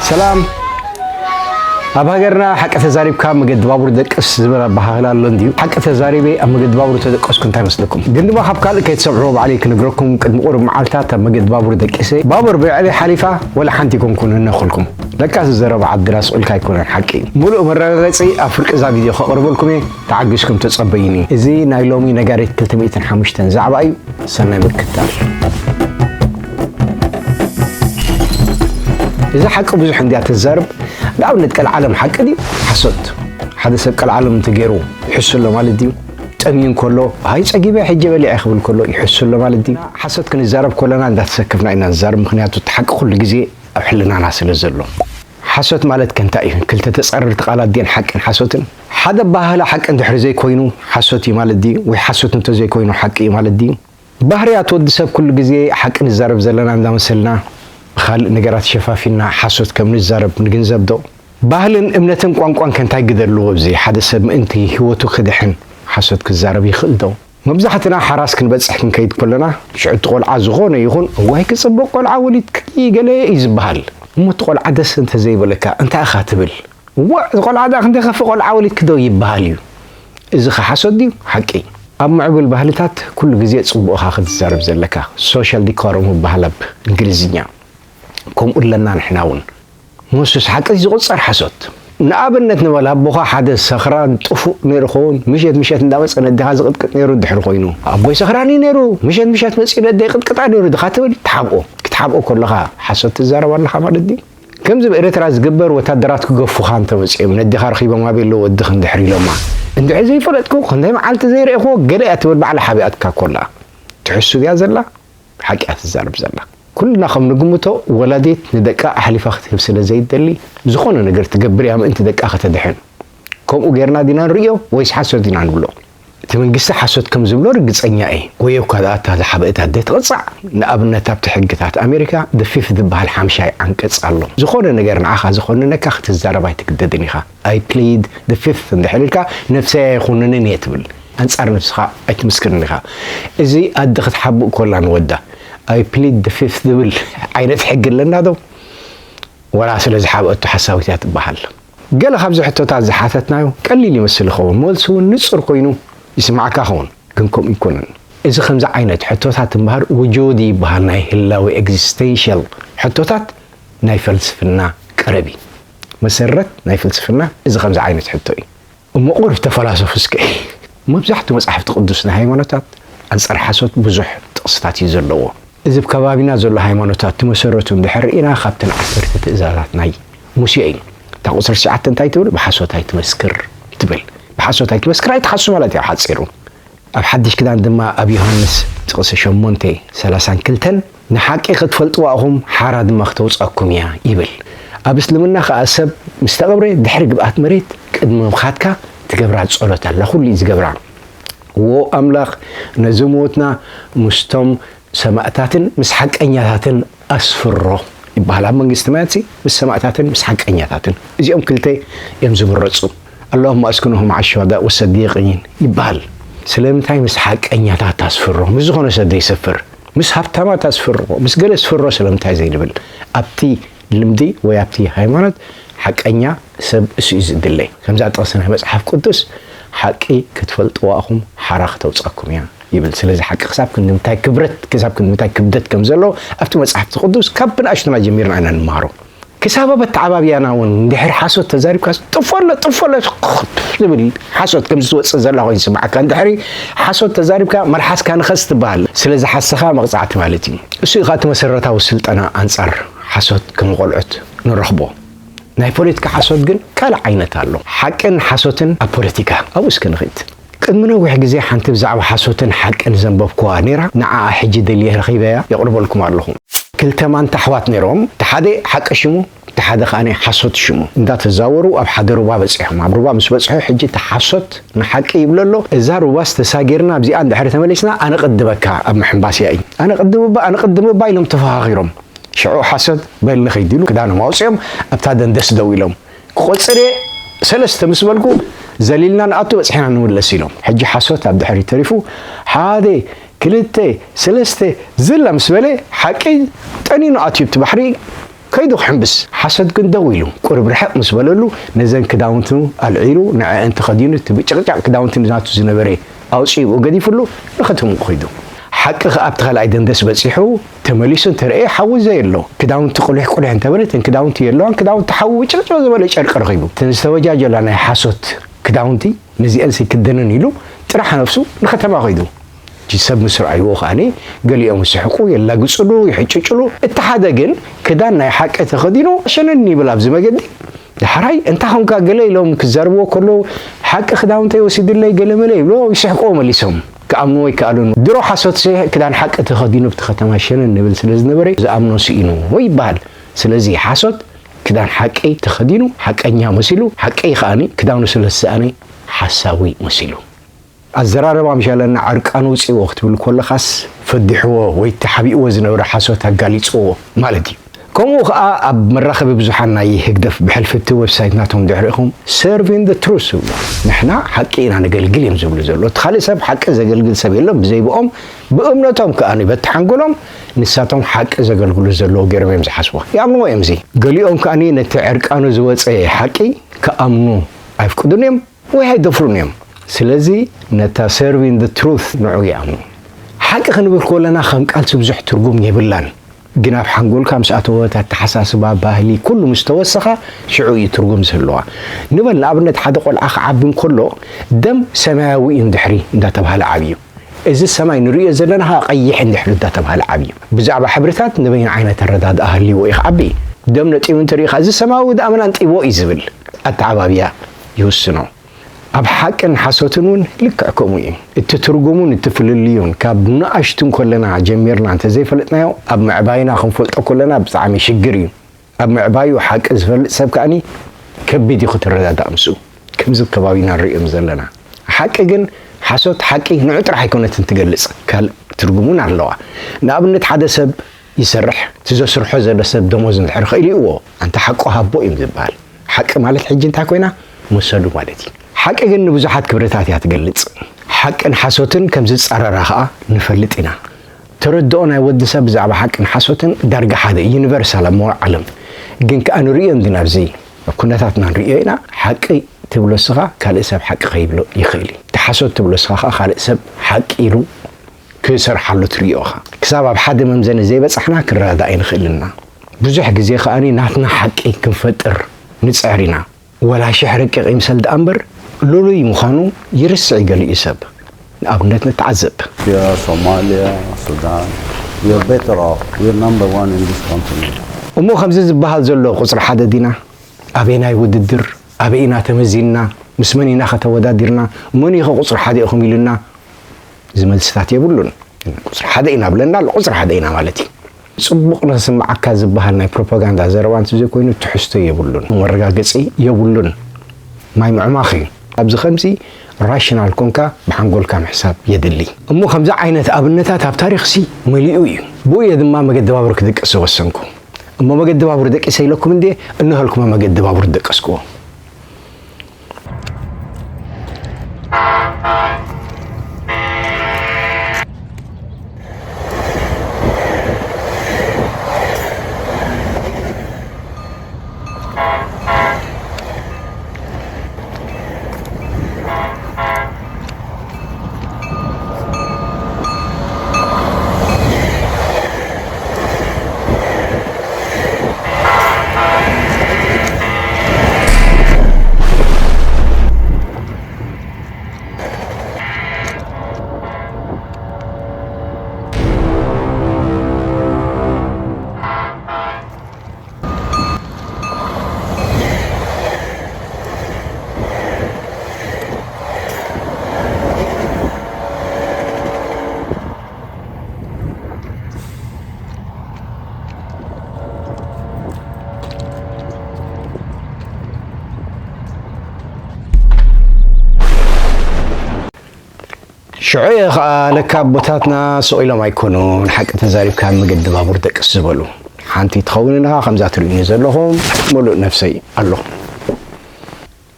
ሰላም። ኣብ ሃገርና ሓቂ ተዛሪብካ መገዲ ባቡር ደቅስ ዝብል ኣበሃህላ ኣሎ እንድዩ። ሓቂ ተዛሪበ ኣብ መገዲ ባቡር ተደቀስኩ እንታይ መስለኩም? ግን ድማ ካብ ካልእ ከይትሰምዕዎ ባዕለይ ክነግረኩም፣ ቅድሚ ቁሩብ መዓልታት ኣብ መገዲ ባቡር ደቂሰ፣ ባቡር ብልዕለይ ሓሊፋ ወላ ሓንቲ ኣይኮንኩን እነኹልኩም። ለካ እዚ ዘረባ ዓድና ስቕ ኢልካ ኣይኮነን ሓቂ እዩ። ሙሉእ መረጋገጺ ኣብ ፍርቂ እዛ ቪድዮ ከቕርበልኩም እየ። ተዓጊስኩም ተጸበዩኒ። እዚ ናይ ሎሚ ነጋሪት ክልተ ሚእትን ሓሙሽተን ዛዕባ እዩ። ሰናይ ምክትታል። እዚ ሓቂ ብዙሕ እንድያ ትዛረብ። ንኣብነት ቀልዓለም ሓቂ ድዩ ሓሶት? ሓደ ሰብ ቀልዓለም እንተገይሩ ይሕሱ ኣሎ ማለት ድዩ? ጠምዩ እንከሎ፣ "ሃይ ጸጊበ ሕጂ በሊዐ" ክብል ከሎ ይሕሱ ኣሎ ማለት ድዩ? ሓሶት ክንዛረብ ከለና እንዳተሰከፍና ኢና ንዛረብ፣ ምኽንያቱ እቲ ሓቂ ኩሉ ግዜ ኣብ ሕልናና ስለ ዘሎ። ሓሶት ማለት ከ እንታይ እዩ? ክልተ ተጻረርቲ ቃላት ድየን ሓቅን ሓሶትን? ሓደ ኣበሃህላ ሓቂ እንድሕሪ ዘይኮይኑ ሓሶት እዩ ማለት ድዩ? ወይ ሓሶት እንተዘይኮይኑ ሓቂ እዩ ማለት ድዩ? ባህርያት ወዲ ሰብ ኩሉ ግዜ ሓቂ ንዛረብ ዘለና እንዳመሰልና ብኻልእ ነገራት ሸፋፊና ሓሶት ከም ንዛረብ ንግንዘብ ዶ? ባህልን እምነትን ቋንቋን ከ እንታይ ግደ ኣለዎ ኣብዚ? ሓደ ሰብ ምእንቲ ህይወቱ ክድሕን ሓሶት ክዛረብ ይኽእል ዶ? መብዛሕትና ሓራስ ክንበጽሕ ክንከይድ ከለና ሽዑ እቲ ቆልዓ ዝኾነ ይኹን እዋይ ክጽብቕ ቆልዓ ወሊድኪ ገለ እዩ ዝበሃል። እሞ እቲ ቆልዓ ደስ እንተዘይበለካ እንታይ ኢኻ ትብል? ዋእ፣ እዚ ቆልዓ ደኣ ክንደይ ከፍእ ቆልዓ ወሊድኪ ዶ ይበሃል እዩ። እዚ ኸ ሓሶት ድዩ ሓቂ? ኣብ ምዕቡል ባህልታት ኩሉ ግዜ ጽቡቕ ኢኻ ክትዛረብ ዘለካ። ሶሻል ዲኮረም ይበሃል ኣብ እንግሊዝኛ። ከምኡ ኣለና ንሕና እውን። መሱስ ሓቂ ዝቑጸር ሓሶት። ንኣብነት ንበል ኣቦኻ ሓደ ሰኽራን ጥፉእ ነይሩ ኸውን ምሸት ምሸት እንዳመጸ ነዴኻ ዝቕጥቅጥ ነይሩ እንድሕር ኮይኑ ኣቦይ ሰኽራን እዩ ነይሩ ምሸት ምሸት መጺኡ ነደይ ቅጥቅጣ ነይሩ ድኻ ትብል ትሓብኦ ክትሓብኦ ከለኻ ሓሶት ትዛረብ ኣለኻ ማለት ድዩ? ከምዚ ኣብ ኤርትራ ዝግበር ወታደራት ክገፉኻ እንተመጺኦም ነዴኻ ረኺቦም ኣበይ ኣለዉ ወድኺ እንድሕር ኢሎማ እንድሕር ዘይፈለጥኩ ክንደይ መዓልቲ ዘይረእኽዎ ገለ እያ ትብል ባዕላ ሓቢኣትካ ኮላ ትሕሱ ድያ ዘላ ሓቂ እያ ትዛረብ ዘላ። ኩልና ከም ንግምቶ ወላዲት ንደቃ ኣሕሊፋ ክትህብ ስለ ዘይደሊ ዝኾነ ነገር ትገብር እያ ምእንቲ ደቃ ከተድሕን። ከምኡ ጌርና ዲና ንርእዮ ወይስ ሓሶት ዲና ንብሎ? እቲ መንግስቲ ሓሶት ከም ዝብሎ ርግጸኛ እየ። ወዮ እኳ ደኣ እታ ዝሓበአት ኣደ ትቕጻዕ። ንኣብነት ኣብቲ ሕግታት ኣሜሪካ the fifth ዝበሃል ሓምሻይ ዓንቀጽ ኣሎ። ዝኾነ ነገር ንዓኻ ዝኾንነካ ክትዛረብ ኣይትግደድን ኢኻ። I plead the fifth እንድሕር ኢልካ ነብሰይ ኣይኹንንን እየ ትብል። ኣንጻር ነብስኻ ኣይትምስክርን ኢኻ። እዚ ኣደ ክትሓብእ ኮላ ንወዳ I plead the fifth ዝብል ዓይነት ሕጊ ኣለና ዶ? ወላ ስለ ዝሓብአቶ ሓሳዊት እያ ትበሃል? ገለ ካብዚ ሕቶታት ዝሓተትናዮ ቀሊል ይመስል ይኸውን፣ መልሱ እውን ንጹር ኮይኑ ይስምዓካ ይኸውን፣ ግን ከምኡ ኣይኮነን። እዚ ከምዚ ዓይነት ሕቶታት እምበሃር ውጁዲ ይበሃል፣ ናይ ህላዌ ኤግዚስቴንሽል ሕቶታት ናይ ፍልስፍና ቀረብ እዩ። መሰረት ናይ ፍልስፍና እዚ ከምዚ ዓይነት ሕቶ እዩ። እሞ ቁሩብ ተፈላሰፉ እስከ። መብዛሕትኡ መጽሓፍቲ ቅዱስ ናይ ሃይማኖታት ኣንጻር ሓሶት ብዙሕ ጥቕስታት እዩ ዘለዎ። እዚ ኣብ ከባቢና ዘሎ ሃይማኖታት እቲ መሰረቱ እንድሕር ርኢና ካብተን ዓሰርተ ትእዛዛት ናይ ሙሴ እዩ። እታ ቁጽሪ ትሽዓተ እንታይ ትብል? "ብሓሶት ኣይትመስክር" ትብል። ብሓሶት ኣይትመስክር ኣይትሓሱ ማለት እዩ ሓጺሩ። ኣብ ሓድሽ ክዳን ድማ ኣብ ዮሃንስ ጥቕሲ ሸሞንተ ሰላሳን ክልተን ንሓቂ ክትፈልጥዋ ኢኹም ሓራ ድማ ክተውጻኩም እያ ይብል። ኣብ እስልምና ከኣ ሰብ ምስ ተቐብረ ድሕሪ ግብኣት መሬት ቅድሚ ምኻድካ ትገብራ ጸሎት ኣላ ኩሉ እዩ ዝገብራ። ዎ ኣምላኽ ነዚ ሞትና ምስቶም ሰማእታትን ምስ ሓቀኛታትን ኣስፍሮ ይበሃል። ኣብ መንግስቲ ማያትሲ ምስ ሰማእታትን ምስ ሓቀኛታትን እዚኦም ክልተ እዮም ዝምረጹ። ኣላሁማ ኣስክንሁ መዓ ሹሃዳእ ወሰዲቂን ይበሃል። ስለምንታይ ምስ ሓቀኛታት ኣስፍሮ? ምስ ዝኾነ ሰብ ዘይሰፍር ምስ ሃብታማት ኣስፍርዎ ምስ ገለ ስፍሮ ስለምንታይ ዘይንብል? ኣብቲ ልምዲ ወይ ኣብቲ ሃይማኖት ሓቀኛ ሰብ እሱ እዩ ዝድለ። ከምዛ ጥቕሲ ናይ መጽሓፍ ቅዱስ ሓቂ ክትፈልጥዋ ኢኹም ሓራ ክተውጻኩም እያ ይብል። ስለዚ ሓቂ ክሳብ ክንድምታይ ክብረት ክሳብ ክንድምታይ ክብደት ከም ዘለዎ ኣብቲ መጽሓፍቲ ቅዱስ ካብ ብንኣሽቱና ጀሚርና ኢና ንምሃሮ። ክሳብ ኣብ ኣተዓባብያና እውን እንድሕር ሓሶት ተዛሪብካ ጥፎለ ጥፎለ ዝብል ሓሶት ከምዚ ትወፅእ ዘላ ኮይኑ ይስምዓካ። እንድሕሪ ሓሶት ተዛሪብካ መልሓስካ ንኸስ ትበሃል። ስለ ዝሓሰኻ መቕፃዕቲ ማለት እዩ። እሱ እዩ እቲ መሰረታዊ ስልጠና ኣንፃር ሓሶት ከም ቆልዑት ንረኽቦ። ናይ ፖለቲካ ሓሶት ግን ካልእ ዓይነት ኣሎ። ሓቅን ሓሶትን ኣብ ፖለቲካ ኣብኡ እስከ ንኺድ። ቅድሚ ነዊሕ ግዜ ሓንቲ ብዛዕባ ሓሶትን ሓቅን ዘንበብኩዋ ነይራ። ንዓኣ ሕጂ ደልየ ረኺበያ የቕርበልኩም ኣለኹ። ክልተ ማንታ ኣሕዋት ነይሮም። እቲ ሓደ ሓቂ ሽሙ፣ እቲ ሓደ ከኣ ሓሶት ሽሙ። እንዳተዛወሩ ኣብ ሓደ ሩባ በጺሖም። ኣብ ሩባ ምስ በጽሑ ሕጂ እቲ ሓሶት ንሓቂ ይብሎ ኣሎ። እዛ ሩባስ ተሳጊርና ኣብዚኣ እንድሕሪ ተመሊስና ኣነ ቅድመካ ኣብ ምሕንባስ እያ እዩ። ኣነ ቅድም እባ፣ ኣነ ቅድም እባ ኢሎም ተፈኻኺሮም። ሽዑ ሓሶት በል ንኺድ ኢሉ ክዳኖም ኣውጺኦም ኣብታ ደንደስ ደው ኢሎም። ክቆጽር እየ ሰለስተ ምስ በልኩ ዘሊልና ንኣቱ በጺሕና ንምለስ ኢሎም። ሕጂ ሓሶት ኣብ ድሕሪት ተሪፉ ሓደ ክልተ ሰለስተ ዝላ ምስ በለ ሓቂ ጠኒኑ ኣትዩ ኣብቲ ባሕሪ ከይዱ ክሕምብስ። ሓሶት ግን ደው ኢሉ፣ ቁሩብ ርሕቕ ምስ በለሉ፣ ነዘን ክዳውንቱ ኣልዒሉ፣ ንዐአን ተኸዲኑ፣ እቲ ብጭቕጫቕ ክዳውንቲ ናቱ ዝነበረ ኣውጺኡ ገዲፍሉ፣ ንኸተምኡ ከይዱ። ሓቂ ከኣ ኣብቲ ካልኣይ ደንደስ በጺሑ፣ ተመሊሱ እንተረኤ፣ ሓዊ ዘየሎ። ክዳውንቲ ቁሊሕ ቁሊሕ እንተበለ፣ እተን ክዳውንቲ የለዋን፣ ክዳውንቲ ሓዊ ብጭቕጭቕ ዝበለ ጨርቂ ረኺቡ። እተን ዝተወጃጀላ ናይ ሓሶት ክዳውንቲ፣ ነዚአን ዘይክደነን ኢሉ፣ ጥራሕ ነፍሱ ንኸተማ ከይዱ። እቲ ሰብ ምስ ረኣይዎ ከኣኒ፣ ገሊኦም ይስሕቁ፣ የላግጽሉ፣ ይሕጭጭሉ። እቲ ሓደ ግን ክዳን ናይ ሓቂ ተኸዲኑ ሸነን ይብል ኣብዚ መገዲ። ዳሕራይ፣ "እንታይ ኾንካ?" ገለ ኢሎም ክዛረብዎ ከለዉ፣ "ሓቂ ክዳውንተይ ወሲዱለይ ገለ መለ" ይብሎ፣ ይስሕቅዎ መሊሶም። ክኣምንዎ ኣይከኣሉን። ድሮ ሓሶትሲ ክዳን ሓቂ ተኸዲኑ ኣብቲ ከተማ ሸነን ይብል ስለ ዝነበረ፣ ዝኣምኖ ስኢንዎ ይበሃል። ስለዚ ሓሶት ክዳን ሓቂ ተኸዲኑ፣ ሓቀኛ መሲሉ፣ ሓቂ ከኣኒ ክዳኑ ስለ ዝሰኣነ ሓሳዊ መሲሉ። ኣዘራርባ ምሻለና ዕርቃኑ ውፅእዎ ክትብል ከለኻስ ፈዲሕዎ ወይ ተሓቢእዎ ዝነበረ ሓሶት ኣጋሊፅዎ ማለት እዩ። ከምኡ ኸዓ ኣብ መራኸቢ ብዙሓን ናይ ህግደፍ ብሕልፊ እቲ ዌብሳይት ናቶም ድሕሪኹም serving the truth ዝብሉ፣ ንሕና ሓቂ ኢና ነገልግል እዮም ዝብሉ ዘለዉ። እቲ ካልእ ሰብ ሓቂ ዘገልግል ሰብ የለን፣ ብዘይብኦም ብእምነቶም ከኣ በቲ ሓንጎሎም ንሳቶም ሓቂ ዘገልግሉ ዘለዉ ገይሮም እዮም ዝሓስቡ። ይኣምንዎ እዮም እዚ። ገሊኦም ከኣ ነቲ ዕርቃኑ ዝወፀ ሓቂ ክኣምኑ ኣይፍቅዱን እዮም። ወይ ኣይደፍሩን እዮም። ስለዚ ነታ serving the truth ንዑ ይኣምኑ። ሓቂ ክንብል ከለና ከም ቃልሲ ብዙሕ ትርጉም የብላን። ግን ኣብ ሓንጎልካ ምስ ኣተወት ኣተሓሳስባ፣ ባህሊ፣ ኩሉ ምስ ተወሰኻ ሽዑ እዩ ትርጉም ዝህልዋ። ንበል ንኣብነት ሓደ ቆልዓ ክዓቢ እንከሎ ደም ሰማያዊ እዩ እንድሕሪ እንዳተባህለ ዓብዩ። እዚ ሰማይ ንርእዮ ዘለና ኸኣ ቀይሕ እንድሕሪ እንዳተባህለ ዓብዩ። ብዛዕባ ሕብርታት ንበይኑ ዓይነት ኣረዳድኣ ሃልይዎ እዩ ክዓቢ። ደም ነጢቡ እንተሪኢኻ እዚ ሰማያዊ ደኣ መን ኣንጢብዎ እዩ ዝብል ኣተዓባብያ ይውስኖ። ኣብ ሓቅን ሓሶትን እውን ልክዕ ከምኡ እዩ። እቲ ትርጉሙን እቲ ፍልልዩን ካብ ንኣሽቱ እንከለና ጀሚርና እንተዘይፈለጥናዮ፣ ኣብ ምዕባይና ክንፈልጦ ከለና ብጣዕሚ ሽግር እዩ። ኣብ ምዕባዩ ሓቂ ዝፈልጥ ሰብ ከኣኒ ከቢድ እዩ ክትረዳዳእ ምስኡ። ከምዚ ከባቢና ንርእዮም ዘለና። ሓቂ ግን ሓሶት ሓቂ ንዑ ጥራሕ ኣይኮነትን ትገልጽ፣ ካልእ ትርጉም እውን ኣለዋ። ንኣብነት ሓደ ሰብ ይሰርሕ፣ እቲ ዘስርሖ ዘሎ ሰብ ደሞዝ እንድሕር ከኢልዎ፣ ኣንታ ሓቁ ሃቦ እዩ ዝበሃል። ሓቂ ማለት ሕጂ እንታይ ኮይና? መሰሉ ማለት እዩ። ሓቂ ግን ንብዙሓት ክብርታት እያ ትገልጽ። ሓቅን ሓሶትን ከም ዝጻረራ ኸኣ ንፈልጥ ኢና። ተረድኦ ናይ ወዲ ሰብ ብዛዕባ ሓቅን ሓሶትን ዳርጋ ሓደ፣ ዩኒቨርሳል ኣብ መዋእ ዓለም። ግን ከኣ ንርእዮ እንዲና ኣብዚ ኣብ ኩነታትና ንርእዮ ኢና። ሓቂ ትብሎ እስኻ፣ ካልእ ሰብ ሓቂ ከይብሎ ይኽእል እዩ። እቲ ሓሶት ትብሎ እስኻ ኸኣ ካልእ ሰብ ሓቂ ኢሉ ክሰርሓሉ ትርእዮ ኢኻ። ክሳብ ኣብ ሓደ መምዘኒ ዘይበጻሕና ክንረዳዳእ ኣይንኽእልን ኢና። ብዙሕ ግዜ ከኣ ናትና ሓቂ ክንፈጥር ንጽዕር ኢና። ወላ ሽሕ ረቂቕ ይምሰል ደኣ እምበር፣ ልሉይ ምዃኑ ይርስዕ ገሊኡ ሰብ። ንኣብነት ንተዓዘብ። Ethiopia, Somalia, Sudan, we are better off. We are number one in this continent. እሞ ከምዚ ዝበሃል ዘሎ ቁጽሪ ሓደ ዲና? ኣበየናይ ውድድር? ኣበይ ኢና ተመዚንና? ምስ መን ኢና ኸ ተወዳዲርና? መን እዩ ኸ ቁጽሪ ሓደ ኢኹም ኢሉና? እዚ መልስታት የብሉን። ቁፅሪ ሓደ ኢና ብለና ኣሎ፣ ቁፅሪ ሓደ ኢና ማለት እዩ። ፅቡቕ ነስምዓካ ዝበሃል ናይ ፕሮፓጋንዳ ዘረባ እንተዘይኮይኑ ትሕዝቶ የብሉን፣ መረጋገፂ የብሉን። ማይ ምዕማኽ እዩ። ኣብዚ ከምዚ ራሽናል ኮንካ ብሓንጎልካ ምሕሳብ የድሊ። እሞ ከምዚ ዓይነት ኣብነታት ኣብ ታሪኽሲ መሊኡ እዩ። ብኡ እየ ድማ መገደባብር ክድቅስ ዝወሰንኩ። እሞ መገደባብር ደቂሰ ኢለኩም እንዴ እነሀልኩሞ መገደባብር ደቀስክዎ። ሽዑ እየ ኸዓ ለካ ኣቦታትና ስቕ ኢሎም ኣይኮኑን ሓቂ ተዛሪብካ መገዲ ባቡር ደቅስ ዝበሉ። ሓንቲ ትኸውን እንሃ ከምዛ ትርእዩኒ ዘለኹም ምሉእ ነፍሰይ ኣለኹ።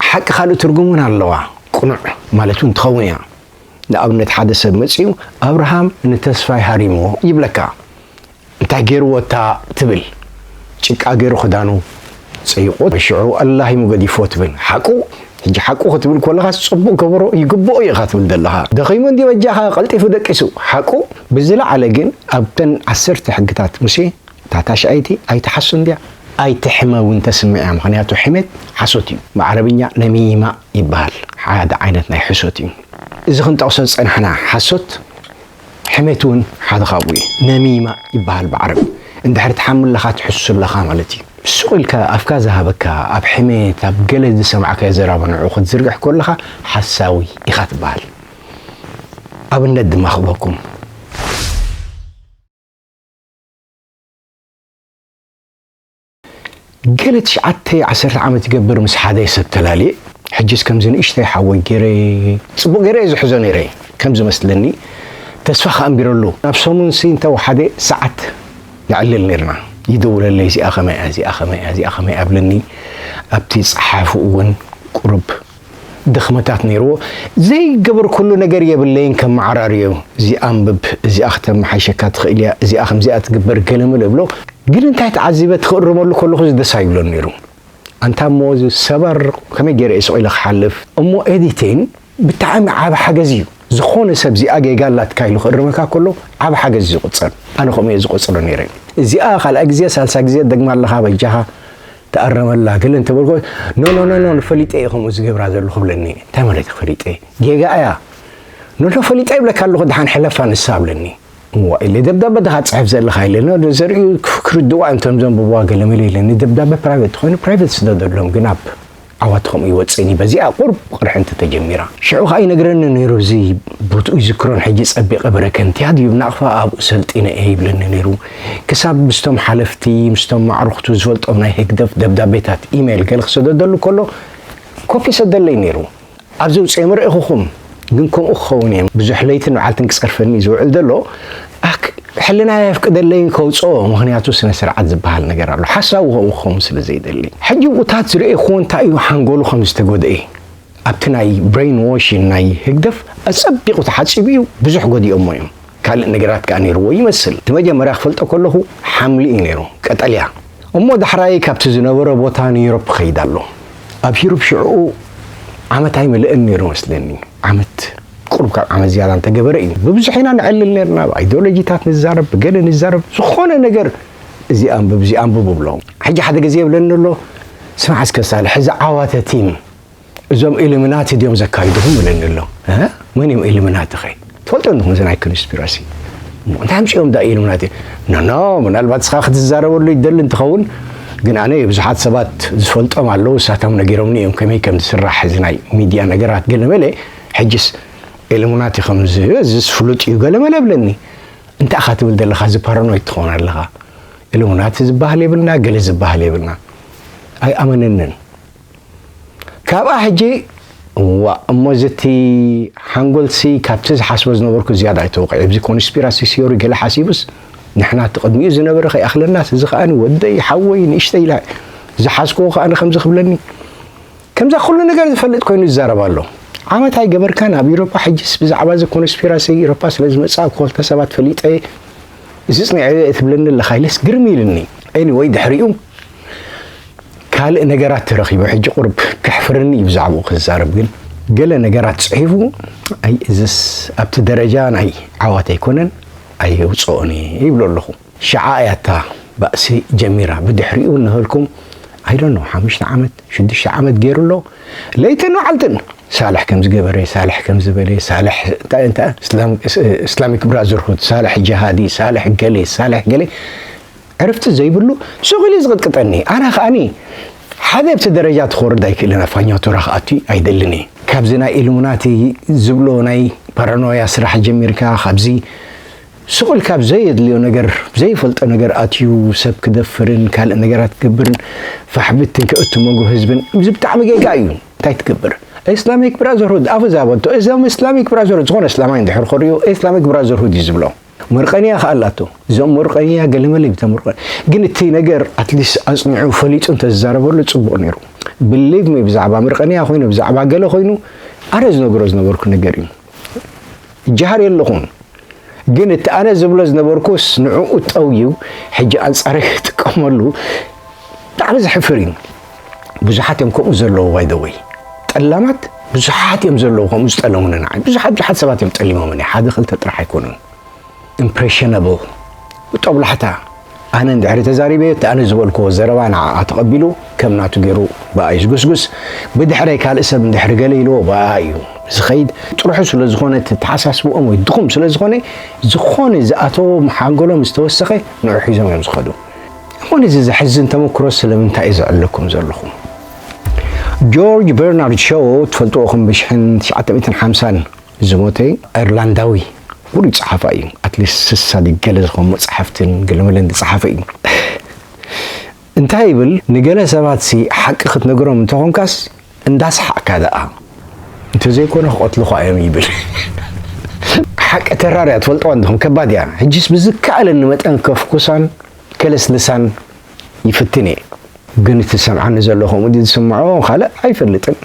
ሓቂ ካልእ ትርጉም እውን ኣለዋ። ቅኑዕ ማለት እውን ትኸውን እያ። ንኣብነት ሓደ ሰብ መጺኡ ኣብርሃም ንተስፋይ ሃሪምዎ ይብለካ። እንታይ ገይርዎ እታ ትብል? ጭቃ ገይሩ ክዳኑ ጸይቆ፣ ሽዑ ኣላሂሙ ገዲፎ ትብል። ሓቁ፣ ሕጂ ሓቁ ክትብል ከለኻ ጽቡቕ ገበሮ ይግብኦ ኢኻ ትብል ዘለኻ። ደኺሙ እንዲ በጃኻ ቀልጢፉ ደቂሱ። ሓቁ፣ ብዝለዓለ ግን ኣብተን ዓሰርተ ሕግታት ሙሴ፣ እታ ታሽዓይቲ ኣይትሓሱ እንድያ፣ ኣይትሕመ እውን ተስምዕ እያ። ምኽንያቱ ሕሜት ሓሶት እዩ። ብዓረብኛ ነሚማ ይበሃል። ሓደ ዓይነት ናይ ሕሶት እዩ። እዚ ክንጠቕሶ ዝጸናሕና ሓሶት፣ ሕሜት እውን ሓደ ካብኡ እዩ። ነሚማ ይበሃል ብዓረብ። እንድሕር ትሓሚ ኣለኻ፣ ትሕሱ ኣለኻ ማለት እዩ። ስቕ ኢልካ ኣፍካ ዝሃበካ፣ ኣብ ሕሜት፣ ኣብ ገለ ዝሰማዕካዮ ዘረባ ንዕኡ ክትዝርግሕ ከለኻ ሓሳዊ ኢኻ ትበሃል። ኣብነት ድማ ክህበኩም። ገለ ትሽዓተ ዓሰርተ ዓመት ይገብር ምስ ሓደ ሰብ ተላልየ፣ ሕጅስ ከምዚ ንእሽተይ ሓወይ ገይረ፣ ጽቡቕ ገይረ እየ ዝሕዞ ነይረ፣ ከም ዝመስለኒ ተስፋ ከኣ ኣንቢረሉ። ናብ ሰሙንሲ እንተ ወሓደ ሰዓት ነዕልል ነይርና። ይድውለለይ፣ "እዚኣ ከመይ እያ፣ እዚኣ ከመይ እያ፣ እዚኣ ከመይ እያ?" ኣብለኒ። ኣብቲ ጸሓፊ እውን ቁሩብ ድኽመታት ነይርዎ። ዘይገበርኩሉ ነገር የብለይን ከመዓራርዮ። "እዚኣ ኣንብብ፣ እዚኣ ከተመሓይሸካ ትኽእል እያ፣ እዚኣ ከምዚኣ ትግበር" ገለመለ እብሎ። ግን እንታይ ተዓዚበ፣ ክእርመሉ ከለኹ እዚ ደስ ኣይብሎን ነይሩ። ኣንታ እሞ እዚ ሰባር ከመይ ገይረ እየ ስቕ ኢለ ክሓልፍ? እሞ ኤዲቲን ብጣዕሚ ዓቢ ሓገዝ እዩ። ዝኾነ ሰብ እዚኣ ጌጋ ኣላትካ ኢሉ ክእርመካ ከሎ ዓቢ ሓገዝ እዩ ዝቑጸር። ኣነ ከምኡ እየ ዝቖጽሮ ነይረ። እዚኣ ካልኣይ ግዜ፣ ሳልሳ ግዜ ደግማ ኣለኻ፣ በጃኻ ተኣረመላ ገለ እንተበልኮ፣ "ኖ፣ ኖ፣ ኖ፣ ኖ፣ ፈሊጠ እየ ከምኡ ዝገብራ ዘለኹ" ብለኒ። እንታይ ማለት እዩ ፈሊጠ? ጌጋ እያ። "ኖ፣ ኖ፣ ፈሊጠ ይብለካ ኣለኹ፣ ደሓን ሕለፋ ንሳ" ብለኒ። "እዋ" ኢለ፣ "ደብዳበ ድኻ ትጽሕፍ ዘለኻ?" ኢለ፣ "ኖ፣ ዘርእዩ ክርድዋ እንቶም ዘንብብዋ ገለ መለ" ኢለኒ። ደብዳበ ፕራይቬት ተኾይኑ ፕራይቬት ስደደሎም፣ ግን ኣብ ዓዋትኹም ይወጽእኒ። በዚኣ ቁሩብ ቅርሕንቲ ተጀሚራ። ሽዑ ኸኣ ይነግረኒ ነይሩ፣ እዚ ቦትኡ ይዝክሮን ሕጂ ጸቢቐ በረከንትያ ድዩ ናቕፋ ኣብኡ ሰልጢነ እየ ይብለኒ ነይሩ። ክሳብ ምስቶም ሓለፍቲ፣ ምስቶም ማዕሩኽቱ ዝፈልጦም ናይ ህግደፍ ደብዳቤታት ኢሜይል ገለ ክሰደደሉ ከሎ ኮፒ ይሰደለይ ነይሩ። ኣብዚ ውጽኦም ርኢኹኹም፣ ግን ከምኡ ክኸውን እየ። ብዙሕ ለይትን መዓልትን ክጸርፈኒ ዝውዕል ዘሎ፣ ኣክ-፣ ሕልናይ ኣየፍቅደለይን ከውጽኦ፣ ምኽንያቱ ስነ ስርዓት ዝበሃል ነገር ኣሎ። ሓሳቡ ከምኡ ክኸውን ስለ ዘይደሊ። ሕጂ ብኡታት ዝርእየክዎ እንታይ እዩ ሓንጎሉ ከም ዝተጎድኤ። ኣብቲ ናይ ብሬን ዋሽን ናይ ህግደፍ ኣጸቢቑ ተሓጺቡ እዩ፣ ብዙሕ ጎዲኦሞ እዮም። ካልእ ነገራት ከኣ ነይርዎ ይመስል። እቲ መጀመርያ ክፈልጦ ከለኹ ሓምሊ እዩ ነይሩ፣ ቀጠልያ። እሞ ዳሕራይ ካብቲ ዝነበሮ ቦታ ንዩሮፕ ክኸይድ ኣሎ። ኣብ ዩሮፕ ሽዕኡ ዓመት ኣይመልእን ነይሩ መስለኒ። ዓመት፣ ቁሩብ ካብ ዓመት ዝያዳ እንተገበረ እዩ። ብብዙሕ ኢና ንዕልል ነርና፣ ብኣይዲዮሎጂታት ንዛረብ፣ ብገለ ንዛረብ፣ ዝኾነ ነገር እዚ ኣንብብ፣ እዚ ኣንብብ እብሎ። ሕጂ ሓደ ግዜ ይብለኒ ኣሎ፣ "ስማዕ እስከ ሳልሕ፣ እዚ ዓዋተ ቲም፣ እዞም ኢሉሚናቲ ድዮም ዘካይድኹም?" ይብለኒ ኣሎ። "እ? መን እዮም ኢሉሚናቲ ኸ? ትፈልጦ እንዲኹም እዚ ናይ ኮንስፒራሲ?" "እሞ እንታይ ኣምጺኦም ዳ ኢሉሚናቲ?" "ኖ፣ ኖ፣ ምናልባት ንስኻ ክትዛረበሉ ይደሊ እንትኸውን፣ ግን ኣነ ብዙሓት ሰባት ዝፈልጦም ኣለዉ፣ ንሳቶም ነጊሮምኒ እዮም ከመይ ከም ዝስራሕ እዚ ናይ ሚድያ ነገራት ገለ መለ። ሕጅስ ኢሉሚናቲ ከም ዝ-፣ እዚ ፍሉጥ እዩ ገለ መለ" ይብለኒ። "እንታይ ኢኻ ትብል ዘለኻ? እዚ ፓራኖይድ ትኸውን ኣለኻ። ኢሉሚናቲ ዝበሃል የብልና፣ ገለ ዝበሃል የብልና።" ኣይኣመነንን። ካብኣ ሕጂ፣ "እዋእ፣ እሞ እዚ እቲ ሓንጎልሲ ካብቲ ዝሓስቦ ዝነበርኩ ዝያዳ ኣይተወቕዐ። ኣብዚ ኮንስፒራሲ ቲዮሪ ገለ ሓሲቡስ፣ ንሕና እቲ ቅድሚኡ ዝነበረ ከይኣኽለናስ፣ እዚ ከኣ ወደይ፣ ሓወይ፣ ንእሽተይ ኢላ ዝሓዝክዎ ከኣ ከምዚ ክብለኒ?" ከምዛ ኩሉ ነገር ዝፈልጥ ኮይኑ ይዛረብ ኣሎ። ዓመት ኣይገበርካን ኣብ ኤውሮጳ፣ ሕጅስ ብዛዕባ እዚ ኮንስፒራሲ ኤውሮጳ ስለ ዝመጽእ፣ ኣብ ክልተ ሰባት ፈሊጠ፣ እዚ ጽኒዐ እየ ትብለኒ ኣለኻ ኢለስ ግርም ኢልኒ። ኤኒወይ፣ ድሕሪኡ ካልእ ነገራት ተረኺቡ፣ ሕጂ ቁሩብ ከሕፍረኒ እዩ ብዛዕባኡ ክዛረብ፣ ግን ገለ ነገራት ጽሒፉ፣ ኣይ፣ እዝስ ኣብቲ ደረጃ ናይ ዓዋት ኣይኮነን፣ ኣየውጽኦን እየ ይብሎ ኣለኹ። ሽዓ እያ እታ ባእሲ ጀሚራ። ብድሕሪኡ እናበልኩም፣ I don't know፣ ሓሙሽተ ዓመት፣ ሽዱሽተ ዓመት ገይሩ ኣሎ። ለይትን መዓልትን ሳልሕ ከም ዝገበረ፣ ሳልሕ ከም ዝበለ፣ ሳልሕ እንታይ፣ እንታይ፣ እስላም-፣ እስላሚክ ብራዘርሁድ፣ ሳልሕ ጅሃዲ፣ ሳልሕ ገሌ፣ ሳልሕ ገሌ፣ ዕርፍቲ ዘይብሉ ሱቕ ኢሉ እዩ ዝቕጥቅጠኒ። ኣነ ከኣኒ ሓደ ኣብቲ ደረጃ ትኸርድ ኣይክእልን፣ ኣብ ፋኛቶራ ክኣቱ ኣይደልን እየ። ካብዚ ናይ ኢሉሚናቲ ዝብሎ ናይ ፓራኖያ ስራሕ ጀሚርካ፣ ካብዚ ስቕ ኢልካ ኣብ ዘየድልዮ ነገር፣ ዘይፈልጦ ነገር ኣትዩ ሰብ ክደፍርን ካልእ ነገራት ክገብርን ፋሕብትን ከእቱ መንጎ ህዝብን፣ እዚ ብጣዕሚ ጌጋ እዩ። እንታይ ትገብር? ኢስላሚክ ብራዘርሁድ ኣፉ ዝሃበቶ፣ እዞም ኢስላሚክ ብራዘርሁድ፣ ዝኾነ እስላማይ እንድሕር ከርእዮ ኢስላሚክ ብራዘርሁድ እዩ ዝብሎ። መርቀንያ ከኣ ኣላቶ። እዞም መርቀንያ ገለመለ ይብታ መርቀን-፣ ግን እቲ ነገር ኣትሊስት ኣጽኒዑ ፈሊጡ እንተዝዛረበሉ ጽቡቕ ነይሩ። ብሊቭ ሚ፣ ብዛዕባ መርቀንያ ኮይኑ፣ ብዛዕባ ገለ ኮይኑ፣ ኣነ ዝነግሮ ዝነበርኩ ነገር እዩ። ጀሃር የለኹን። ግን እቲ ኣነ ዝብሎ ዝነበርኩስ ንዕኡ ጠውዩ፣ ሕጂ ኣንጻረይ ክጥቀመሉ፣ ብጣዕሚ ዘሕፍር እዩ። ብዙሓት እዮም ከምኡ ዘለዉ። By the way፣ ጠላማት ብዙሓት እዮም ዘለዉ ከምኡ ዝጠለሙኒ ንዓይ። ብዙሓት ብዙሓት ሰባት እዮም ጠሊሞምኒ፣ ሓደ ክልተ ጥራሕ ኣይኮኑን። Impressionable፣ ብጦብላሕታ። ኣነ እንድሕሪ ተዛሪበ፣ እቲ ኣነ ዝበልክዎ ዘረባ ንዓኣ ተቐቢሉ ከም ናቱ ገይሩ ብኣይ ዝጉስጉስ፣ ብድሕረይ ካልእ ሰብ እንድሕሪ ገለ ኢልዎ ብኣይ እዩ ዝኸይድ። ጥርሑ ስለ ዝኾነ፣ እቲ ተሓሳስብኦም ወይ ድኹም ስለ ዝኾነ፣ ዝኾነ ዝኣተዎም ሓንጎሎም ዝተወሰኸ ንዑ ሒዞም እዮም ዝኸዱ። እሞ ነዚ ዘሕዝን ተመክሮ ስለምንታይ እዩ ዘዕለኩም ዘለኹ? ጆርጅ በርናርድ ሾው ትፈልጥዎ፣ ከም ብሽሕን ትሽዓተ ሚእትን ሓምሳን ዝሞተ ኣይርላንዳዊ ውሩይ ጸሓፋይ እዩ። ኣትሊስት ስሳ ድዩ ገለ ዝኾኑ መጻሕፍትን ገለመለን ዝጸሓፈ እዩ። እንታይ ይብል? ንገለ ሰባት ሲ ሓቂ ክትነግሮም እንተኾንካስ እንዳሰሓቕካ ደኣ፣ እንተዘይኮነ ክቐትሉኻ እዮም ይብል። ሓቂ ተራር እያ፣ ትፈልጥዋ እንዲኹም፣ ከባድ እያ። ሕጂስ ብዝከኣለኒ መጠን ከፍኩሳን ከለስልሳን ይፍትን እየ። ግን እቲ ዝሰምዓኒ ዘሎ ከምኡ ድዩ ዝስምዖ ካልእ ኣይፈልጥን።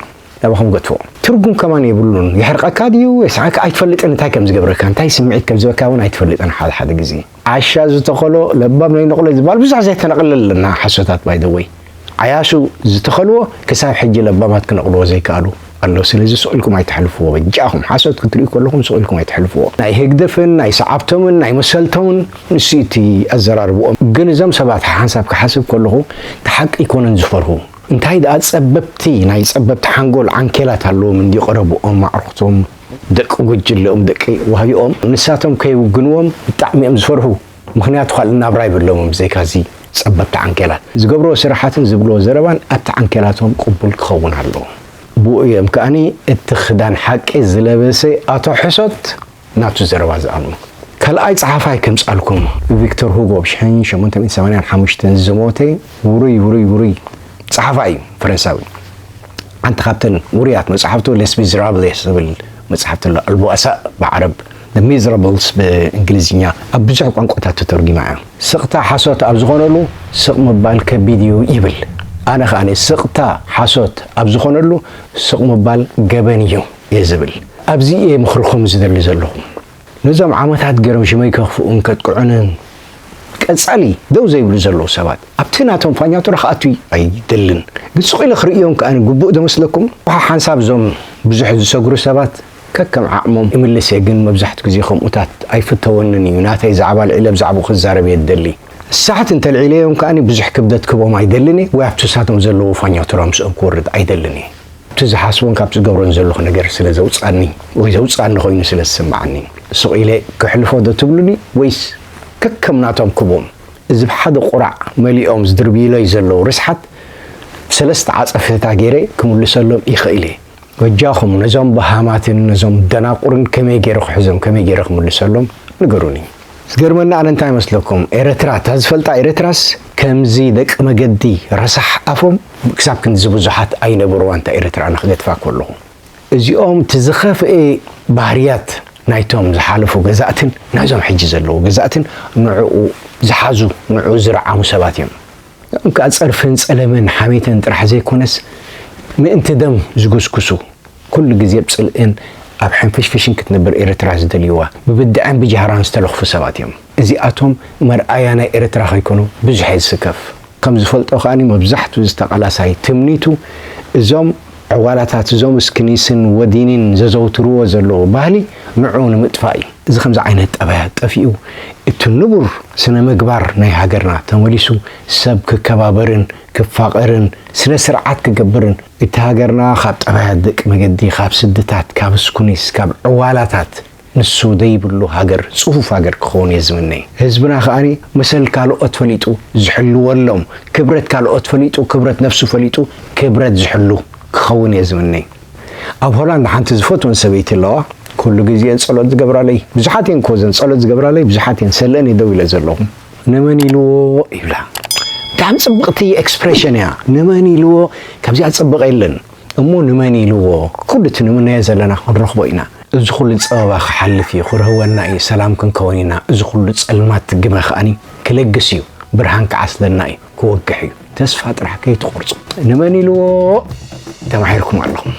ናባኹም ገትፎ። ትርጉም ከማን የብሉን። የሕርቐካ ድዩ የስሓካ ኣይትፈልጥን። እንታይ ከም ዝገብረካ፣ እንታይ ስምዒት ከም ዝበካ እውን ኣይትፈልጥን። ሓደ ሓደ ግዜ ዓሻ ዝተኸሎ ለባም ነይነቕሎ ዝበሃል ብዙሕ ዘይተነቕለ ኣለና ሓሶታት። By the way፣ ዓያሹ ዝተኸልዎ ክሳብ ሕጂ ለባማት ክነቕልዎ ዘይከኣሉ ኣለዉ። ስለዚ ስቕ ኢልኩም ኣይተሕልፍዎ። በጃኹም ሓሶት ክትርእዩ ከለኹም ስቕ ኢልኩም ኣይተሕልፍዎ። ናይ ህግደፍን ናይ ሰዓብቶምን ናይ መሰልቶምን ንሱ እቲ ኣዘራርብኦም። ግን እዞም ሰባት ሓንሳብ ክሓስብ ከለኹ እቲ ሓቂ ኣይኮነን ዝፈርሁ። እንታይ ደኣ ጸበብቲ፣ ናይ ጸበብቲ ሓንጎል ዓንኬላት ኣለዎም እንዲ ቀረብኦም፣ ኣዕሩኽቶም፣ ደቂ ጉጅለኦም፣ ደቂ ዋህዮኦም፣ ንሳቶም ከይውግንዎም ብጣዕሚ እዮም ዝፈርሁ። ምኽንያቱ ካልእ ናብራ ይብሎምን ብዘይካዚ ጸበብቲ ዓንኬላት። ዝገብርዎ ስራሓትን ዝብልዎ ዘረባን ኣብቲ ዓንኬላቶም ቅቡል ክኸውን ኣለዎ። ብኡ እዮም ከኣኒ እቲ ክዳን ሓቂ ዝለበሰ ኣቶ ሕሶት ናቱ ዘረባ ዝኣምኑ። ካልኣይ ጸሓፋይ ከምጻልኩም፣ ቪክቶር ሁጎ ብ ሽሕን ሸሞንተ ሚእትን ሰማንያን ሓሙሽተን ዝሞተ ውሩይ፣ ውሩይ፣ ውሩይ ጸሓፋይ እዩ፣ ፈረንሳዊ። ሓንቲ ካብተን ውሩያት መጽሓፍቱ Les Misérables ዝብል መጽሓፍቲ ኣሎ፣ ኣልቡኣሳእ ብዓረብ፣ The Miserables ብእንግሊዝኛ፣ ኣብ ብዙሕ ቋንቋታት ተተርጒማ እያ። ስቕታ ሓሶት ኣብ ዝኾነሉ ስቕ ምባል ከቢድ እዩ ይብል። ኣነ ኸኣ ስቕታ ሓሶት ኣብ ዝኾነሉ ስቕ ምባል ገበን እዩ እየ ዝብል። ኣብዚ እየ ምኽርኹም ዝደሊ ዘለኹ። ነዞም ዓመታት ገይሮም ሽመይ ከኽፍኡን ከጥቅዑንን ቀጻሊ ደው ዘይብሉ ዘለዉ ሰባት ኣብቲ ናቶም ፋኛቱራ ክኣቱ ኣይደልን። ግን ስቕ ኢለ ክርእዮም ከኣ ግቡእ ዶ መስለኩም? ሓንሳብ እዞም ብዙሕ ዝሰግሩ ሰባት ከከም ዓቕሞም ይምልስ እየ፣ ግን መብዛሕትኡ ግዜ ከምኡታት ኣይፍተወንን እዩ። ናተይ ዛዕባ ኣልዒለ ብዛዕባኡ ክዛረብ እየ ዝደሊ። ሳሕት እንተልዒለዮም ከኣ ብዙሕ ክብደት ክቦም ኣይደልን እየ፣ ወይ ኣብቲ ንሳቶም ዘለዉ ፋኛቱራ ምስኦም ክወርድ ኣይደልን እየ። እቲ ዝሓስቦን ካብ ዝገብሮን ዘለኹ ነገር ስለ ዘውጻኒ ወይ ዘውጻኒ ኮይኑ ስለ ዝስምዓኒ፣ ስቕ ኢለ ክሕልፎ ዶ ትብሉኒ ወይስ ከከም ናቶም ክቦም? እዚ ብሓደ ቁራዕ መሊኦም ዝድርብዩለይ ዘለዉ ርስሓት ሰለስተ ዓጸፍታ ገይረ ክምልሰሎም ይኽእል እየ። በጃኹም ነዞም በሃማትን ነዞም ደናቁርን ከመይ ገይረ ክሕዞም፣ ከመይ ገይረ ክምልሰሎም ንገሩኒ። ዝገርመኒ ኣነ እንታይ መስለኩም፣ ኤረትራ፣ እታ ዝፈልጣ ኤረትራስ ከምዚ ደቂ መገዲ ረሳሕ ኣፎም ክሳብ ክንድዚ ብዙሓት ኣይነበርዋን፣ እታ ኤረትራ ኣነ ክገድፋ ከለኹ። እዚኦም እቲ ዝኸፍኤ ባህርያት ናይቶም ዝሓለፉ ገዛእትን ናይዞም ሕጂ ዘለዉ ገዛእትን ንዕኡ ዝሓዙ፣ ንዕኡ ዝረዓሙ ሰባት እዮም። እዚኦም ከኣ ጸርፍን ጸለመን ሓሜትን ጥራሕ ዘይኮነስ ምእንቲ ደም ዝጉስጉሱ፣ ኩሉ ግዜ ኣብ ጽልእን ኣብ ሕንፍሽፍሽን ክትነብር ኤርትራ ዝደልይዋ፣ ብብድዐን ብጃህራን ዝተለኽፉ ሰባት እዮም። እዚኣቶም መርኣያ ናይ ኤርትራ ከይኮኑ ብዙሕ እየ ዝስከፍ። ከም ዝፈልጦ ከኣ መብዛሕትኡ እዚ ተቓላሳይ ትምኒቱ እዞም ዕዋላታት እዞም እስክኒስን ወዲኒን ዘዘውትርዎ ዘለዉ ባህሊ ንዑ ንምጥፋእ እዩ። እዚ ከምዚ ዓይነት ጠባያት ጠፊኡ እቲ ንቡር ስነ ምግባር ናይ ሃገርና ተመሊሱ ሰብ ክከባበርን ክፋቐርን ስነ ስርዓት ክገብርን እቲ ሃገርና ካብ ጠባያት ደቂ መገዲ ካብ ስድታት ካብ እስኩኒስ ካብ ዕዋላታት ንሱ ዘይብሉ ሃገር ጽፉፍ ሃገር ክኸውን እየ ዝምነ። ህዝብና ከኣ መሰል ካልኦት ፈሊጡ ዝሕልወሎም፣ ክብረት ካልኦት ፈሊጡ፣ ክብረት ነፍሱ ፈሊጡ፣ ክብረት ዝሕሉ ክኸውን እየ ዝምነ። ኣብ ሆላንድ ሓንቲ ዝፈትወን ሰበይቲ ኣለዋ። ኩሉ ግዜ እየን ጸሎት ዝገብራለይ። ብዙሓት እየን እኮ እዘን ጸሎት ዝገብራለይ፣ ብዙሓት እየን ሰለአን እየ ደው ኢለ ዘለኹ። ንመን ኢልዎ ይብላ። ብጣዕሚ ጽብቕቲ ኤክስፕሬሽን እያ። ንመን ኢልዎ ካብዚኣ ጽብቕ የለን። እሞ ንመን ኢልዎ? ኩሉ እቲ ንምነዮ ዘለና ክንረኽቦ ኢና። እዚ ኩሉ ጸበባ ክሓልፍ እዩ፣ ክርህወና እዩ፣ ሰላም ክንከውን ኢና። እዚ ኩሉ ጸልማት ግመ ከኣኒ ክለግስ እዩ፣ ብርሃን ክዓስለና እዩ፣ ክወግሕ እዩ። ተስፋ ጥራሕ ከይትቆርጹ። ንመን ኢልዎ? ተማሒርኩም ኣለኹም።